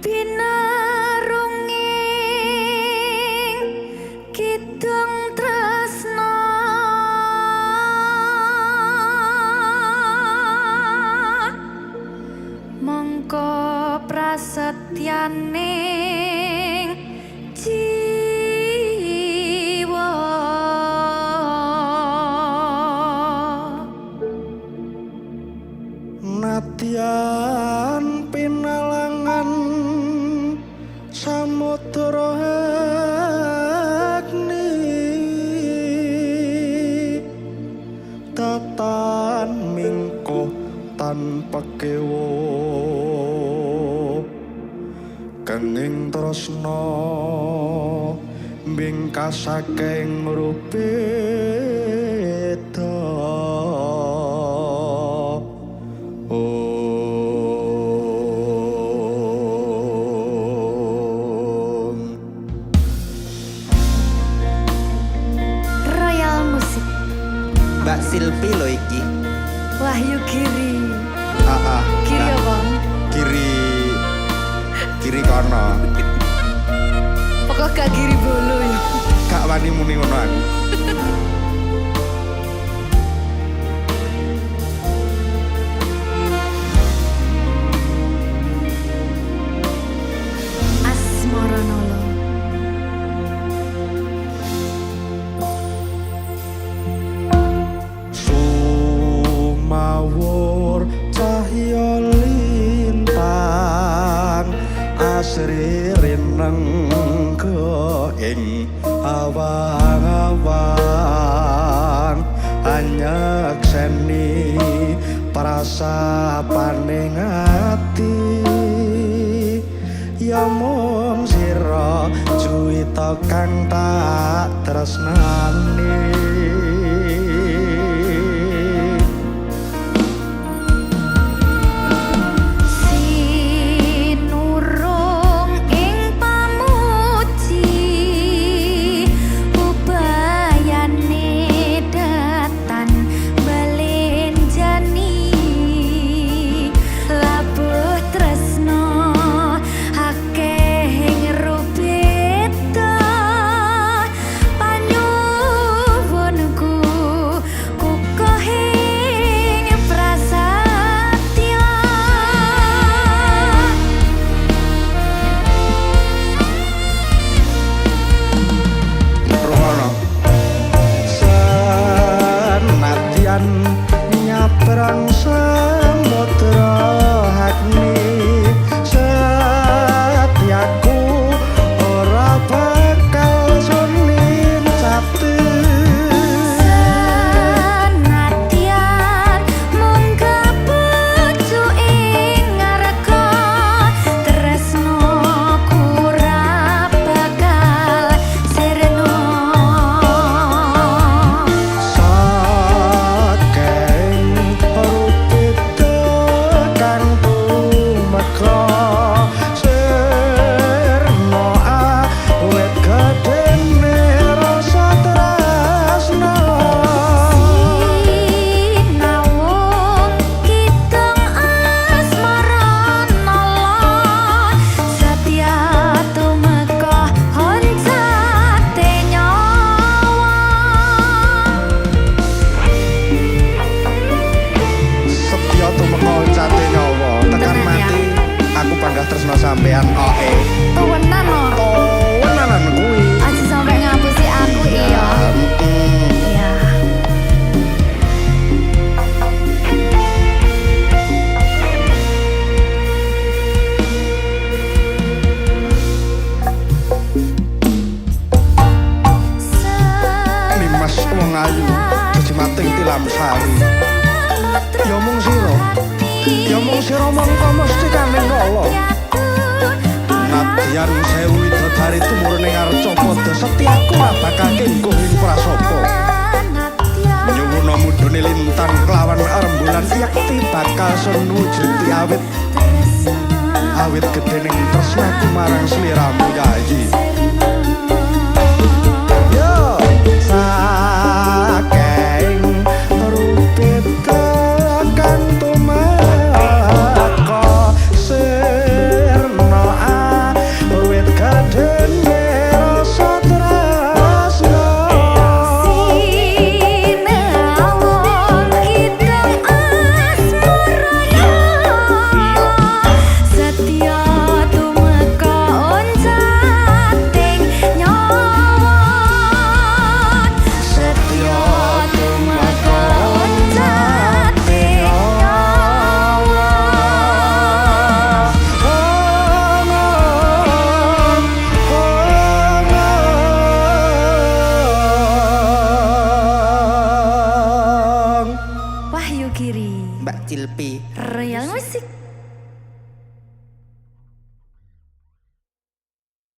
Binarunging kidung tresna, mongko prasetyaning jiwa. Nadyan pinalangan samudra agni, datan mingko tan pekewo, kenging tresna bingkasaking rubeda. Om. Royal Musik. Mbak Silpi lho iki. Wahyu Giri. Ah, ah. Giri apa? Kiri kiri kono. Pokok gak giri bolo ya. Gak wani muni ngono aku. Asmara Nolo. Sumawur cahya lintang asri rineng ing awang-awang, anyekseni prasapane ati, ya mung sira juwita kang tak tresnani. Sinurung ing pamuji, ubayane datan balenjani, labuh tresna akeh ing rubeda, panyuwunku kukuhing prasetya. Rungono. Senadyan nyabrang samudra agni, setiaku ora bakal sulincati. Senadyan munggah bojo ing ngarga, tresnaku ora bakal sirna. Saking rupite kang tumeka, sirna awit gedene rasa tresna. Sinawung kidung asmara nala, setya tumeka oncate nyawa. Setya tumeka oncate nyawa. Tekan Tenan ya? mati aku panggah tresna sampean oe. Temenan no. Temenanan kuwi. Aja sampai ngapusi aku iya. Iya. Nimas wong ayu jejimating tilam sari. Ya mung sira, ya mung sira mongko mesti kaning kala. Nadyan sewu widodari tumurun ing arca padha, setiaku ora bakal kengkuh ing prasopo. Nyuwuna mudhune lintang kelawan rembulan, yekti bakal sun wujudi awit awit gedhening tresnaku marang sliramu yayi.